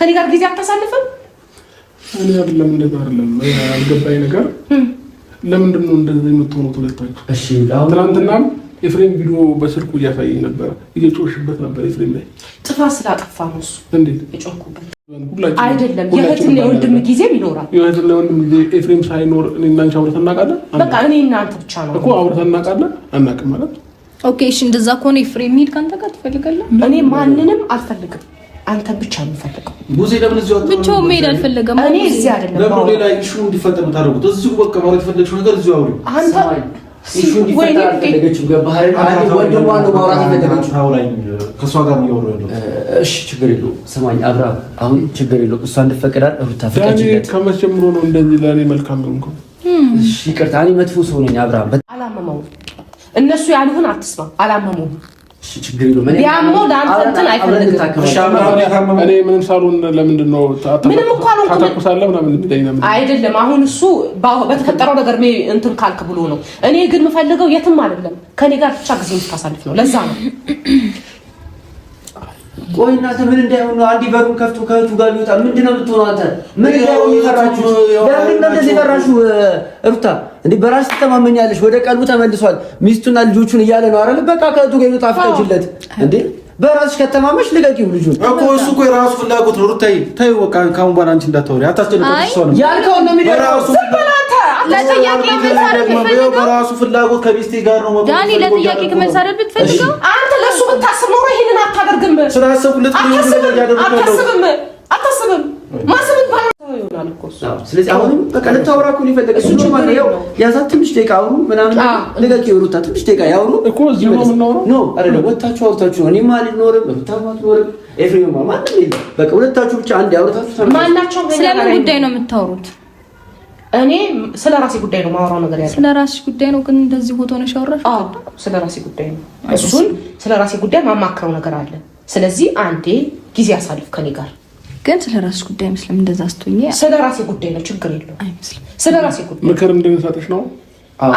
ከኔ ጋር ጊዜ አታሳልፍም? እኔ አይደለም እንደዛ አይደለም ያልገባኝ ነገር ለምንድን ነው እንደዚህ የምትሆኑት ሁለታችሁ? እሺ አሁን ትናንትናም ኤፍሬም ቪዲዮ በስልኩ እያሳየኝ ነበረ፣ እየጮሽበት ነበር ኤፍሬም ላይ። ጥፋት ስላጠፋ ነው እሱ እንዴት የጮህኩበት አይደለም። የእህትና የወንድም ጊዜም ይኖራል። የእህትና የወንድም ጊዜ ኤፍሬም ሳይኖር እኔና አንቺ አውርተን እናውቃለን? በቃ እኔ እና አንተ ብቻ ነው እኮ አውርተን እናውቃለን። አናውቅም ማለት okay። እሺ እንደዛ ከሆነ ኤፍሬም የሚሄድ ከአንተ ጋር ትፈልጋለህ? እኔ ማንንም አልፈልግም። አንተ ብቻ ነው የምፈልገው። ቡዜ ለምን እዚሁ አትሆንም? ብቻውን መሄድ አልፈለገም። እኔ እዚህ አይደለም። ለምን ሌላ issue እንዲፈጠር የምታደርጉት? እዚሁ በቃ ማውራት የፈለግሽው ነገር እዚሁ አውሪ። አንተ issue እንዲፈጠር አልፈለገችም። ገባህ አይደል? ወንድሟ ነው ማውራት የፈለገችው። ከእሷ ጋር ነው እያወራሁ ያለሁት። እሺ ችግር የለውም። ስማኝ አብርሃም፣ አሁን ችግር የለውም። እሷ እንድትፈቅዳል ሩታ ፍቀጅለት። ከመቼ ጀምሮ ነው እንደዚህ ለእኔ መልካም የሆንከው? እሺ ይቅርታ፣ እኔ መጥፎ ሰው ነኝ አብርሃም። አላመመውም። እነሱ ያሉህን አትስማ። አላመመውም። ችግር የለውም። ቢያመው ለአንተ እንትን አይፈልግም። እኔ ምንም ሳልሆን ለምንድን ነው ምንም እኮ አልሆንኩም። ታተኩሳለህ ምናምን የሚለኝ ለምንድን ነው? አይደለም አሁን እሱ በተፈጠረው ነገር እንትን ካልክ ብሎ ነው። እኔ ግን የምፈልገው የትም አይደለም ከኔ ጋር ብቻ ጊዜ እንድታሳልፍ ነው። ለዛ ነው። ቆይ እናንተ ምን እንዳይሆን ነው? አንዲ በሩን ከፍቶ ከእህቱ ጋር ቢወጣ ምንድን ነው የምትሆነው? አንተ ምን እንዳይሆን የፈራችሁት? ለምንድን ነው እንደዚህ የፈራችሁ? ሩታ እንዴ በራስ ትተማመኛለሽ። ወደ ቀልቡ ተመልሷል። ሚስቱና ልጆቹን እያለ ነው አይደል? በቃ ከእህቱ ጋር ይወጣ፣ ፍቀጅለት እንዴ። በራስሽ ከተማመሽ ልቀቂው ልጁን እኮ እሱ እኮ የራሱ ፍላጎት ነው። ሩታዬ ተይው በቃ ከአሁን በኋላ አንቺ እንዳታወሪ፣ አታስጨንቂው። እሷ ነው ያልከውን ነው የሚደርገው። ዝም በል አንተ። ለጥያቄ መልስ አይደል የምትፈልገው? በራሱ ፍላጎት ከሚስቴ ጋር ነው መቆየት ዳኒ፣ ለጥያቄ መልስ አይደል ብትፈልገው? አንተ ለእሱ ብታስብ ኖሮ ይሄንን አታደርግም። ስላሰብኩለት ነው ይሄን ነገር እያደረኩ ያለሁት። አታስብም፣ አታስብም። ማሰብ እንኳን ይሆናል እኮ እሱ። ስለዚህ አሁንም በቃ ልታወራ እኮ ነው የፈለገችው። እሱ ችግር የለውም። ያዛት ትንሽ ደቂቃ አውሩ ምናምን ልቀቂው። ሩታ ትንሽ ደቂቃ ያውሩ እኮ እዚሁ ነው የምናወራው። no አይደለም፣ ወታችሁ አውርታችሁ እኔም አልኖርም፣ ሩታም አትኖርም፣ ኤፍሬምም ማንም የለም። በቃ ሁለታችሁ ብቻ አንድ ያውርታችሁ ተመለሱ። ማናቸውም ከእኛ ስለምን ጋር ጉዳይ ነው የምታወሩት? እኔ ስለ ራሴ ጉዳይ ነው የማወራው ነገር ያለው። ስለ ራስሽ ጉዳይ ነው። ግን እንደዚህ ፎቶ ነሽ ያወራሽ? አዎ ስለ ራሴ ጉዳይ ነው። እሱን ስለ ራሴ ጉዳይ ማማክረው ነገር አለ። ስለዚህ አንዴ ጊዜ አሳልፍ ከኔ ጋር። ግን ስለ ራስሽ ጉዳይ አይመስልም። እንደዛ ስትሆኚ ስለ ራሴ ጉዳይ ነው፣ ችግር የለውም። አይመስልም። ስለ ራሴ ጉዳይ ምክር እንድንሰጥሽ ነው።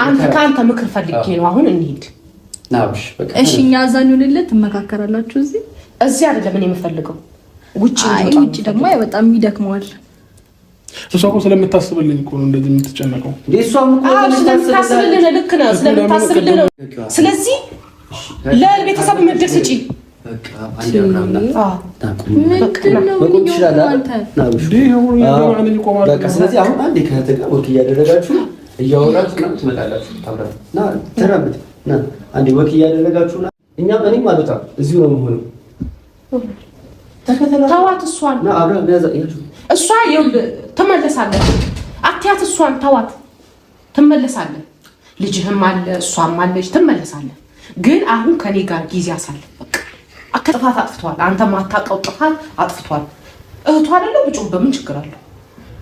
አንተ ከአንተ ምክር ፈልጌ ነው። አሁን እንሂድ። እሺ እኛ እዛ እንሁንልህ፣ ትመካከራላችሁ። እዚህ እዚህ አይደለም እኔ የምፈልገው ውጭ አይ እንዲወጣ ውጭ ደግሞ በጣም ይደክመዋል። እሷ እኮ ስለምታስብልኝ እኮ ነው እንደዚህ የምትጨነቀው። እሷም እኮ አዎ ስለምታስብልህ ነው። ልክ ነህ። ስለምታስብልህ ነው። ስለዚህ ለቤተሰብ እድል ስጪ። በቃ አንዴ አብርሃም ና ምንድን ነው መቆም ትችላለህ። አንተ? ና አብርሽ። እንዲህ ይሁን ይሁን ይቆማል። በቃ ስለዚህ አሁን አንዴ ከእህትህ ጋር walk እያደረጋችሁ እያወራችሁ ምናምን ትመጣላችሁ። አብረን ና ተራምድ ና አንዴ walk እያደረጋችሁ ና። እኛም እኔም አልወጣም እዚሁ ነው የምሆነው። ተከተላት። ተዋት እሷን። ና አብረን ያዛ ያዙ። እሷ ይኸውልህ ትመለሳለች። አትያት እሷን ተዋት፣ ትመለሳለህ። ልጅህም አለ እሷም አለች፣ ትመለሳለህ። ግን አሁን ከኔ ጋር ጊዜ አሳልፍ። በቃ ጥፋት አጥፍቷል። አንተ ማታውቀው ጥፋት አጥፍቷል። እህቱ አይደለ ብጮህ በምን ችግር አለው?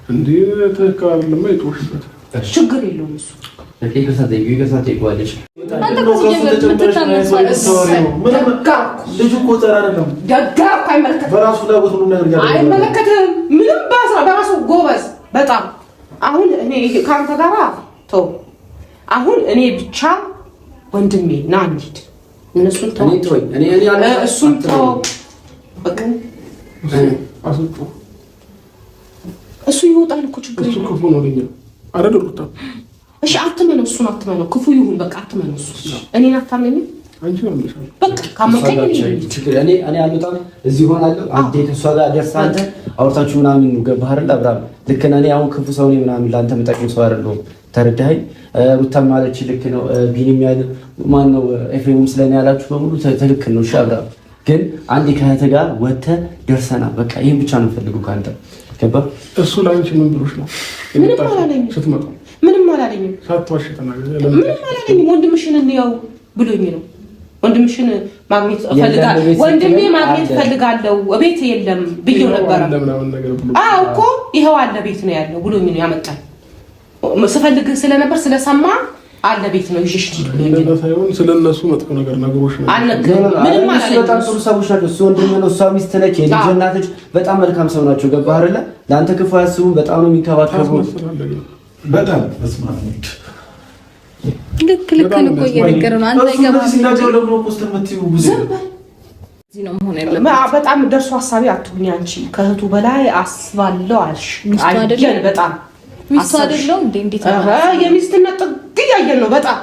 እንዴ ትክክል አይደለም የጮሽበት። ችግር የለውም እሱ በቃ ይቅርታ ጠይቂው፣ ይቅርታ ጠይቀዋለች። አንተ እኮ ሲጀምር የምትታመን ሰው አይደለም። ምንም ደጋርኩ ልጁ እኮ ጸር አይደለም። ደጋርኩ። አይመለከትም በራሱ ፍላጎት ሁሉ ነገር እያደረገ ነው። አይመለከትም። ምንም በራሱ ጎበዝ በጣም አሁን እኔ ከአንተ ጋራ ተው። አሁን እኔ ብቻ ወንድሜ ና እንሂድ። እነሱን ተው፣ እኔ ተወኝ፣ እኔ እኔ አልወጣም። እሱን ተው። በቃ አስወጡ። እሱ ይወጣል እኮ ችግር እሱ የለውም። ክፉ ነው ለኛ አይደል ሩታ? እሺ አትመነው፣ እሱን አትመነው። ክፉ ይሁን በቃ አትመነው። እሱ እኔን አታምነኝም። አንቺ ነው የምልሻለሁ። በቃ ካመንከኝ እኔ ልሂድ። ችግር እኔ እኔ አልወጣም እዚህ እሆናለሁ። አንዴ ከእሷ ጋር ደርሰህ አንተ አውርታችሁ ምናምን ገባህ አይደል አብርሃም? ልክ ነህ። እኔ አሁን ክፉ ሰው ነኝ ምናምን ለአንተ የምጠቅም ሰው አይደለሁም። ተረዳኸኝ? ሩታም ማለች ልክ ነው። ቢኒም ያለ ማን ነው ኤፍሬምም ስለኔ ያላችሁ በሙሉ ትክክል ነው። እሺ አብርሃም፣ ግን አንዴ ከእህትህ ጋር ወጥተህ ደርሰና በቃ ይሄን ብቻ ነው የምፈልገው ከአንተ ገባህ? እሱ ለአንቺ ምን ብሎሽ ነው ምንም የመጣሽው? አላለኝም። ስትመጣ ምንም አላለኝም። ሳትዋሽ ተናገሪ። ምንም አላለኝም። ወንድምሽን እንየው ብሎኝ ነው። ወንድምሽን ማግኘት እፈልጋለሁ፣ ቤት ወንድሜ ስትለኝ ማግኘት አለ። እፈልጋለሁ፣ ቤት የለም ብዬው ነበረ። አለ ምናምን ነገር ብሎ አዎ እኮ ይኸው አለ ቤት ነው ያለው ብሎኝ ነው ያመጣኝ። ስፈልግህ ስለነበር ስለሰማ አለ ቤት ነው ይዤሽ ልሂድ ብሎኝ ነው። እንደዛ ሳይሆን ስለነሱ መጥፎ ነገር ነገሮች ነው። አልነገረኝም። ምንም እነሱ በጣም አላለኝም። ጥሩ ሰዎች ናቸው። እሱ ወንድም ነው፣ እሷ ሚስት ነች፣ የልጅ እናት ነች። በጣም መልካም ሰው ናቸው። ገባህ አይደለ? ለአንተ ክፉ አያስቡም። በጣም ነው የሚንከባከቡ። ታስመስላለህ ግን። በጣም በስመ አብ። ልክ ልክ እኮ እየነገረ ነው። አንተ እሱ እንደዚህ አይገባህም። ሲናገር ለምን ነው post የምትይው? ብዙ ዝም በል በጣም ደርሶ ሀሳቢ አትሁኝ አንቺ። ከእህቱ በላይ አስባለሁ አልሽ። አየን፣ በጣም ሚስቱ አይደለም እንዴ? እንዴት የሚስትነት ጥግ እያየን ነው። በጣም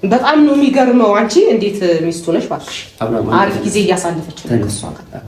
በጣም ነው የሚገርመው። አንቺ እንዴት ሚስቱ ነሽ? እባክሽ አሪፍ ጊዜ እያሳለፈች ነው ከእሷ ጋር።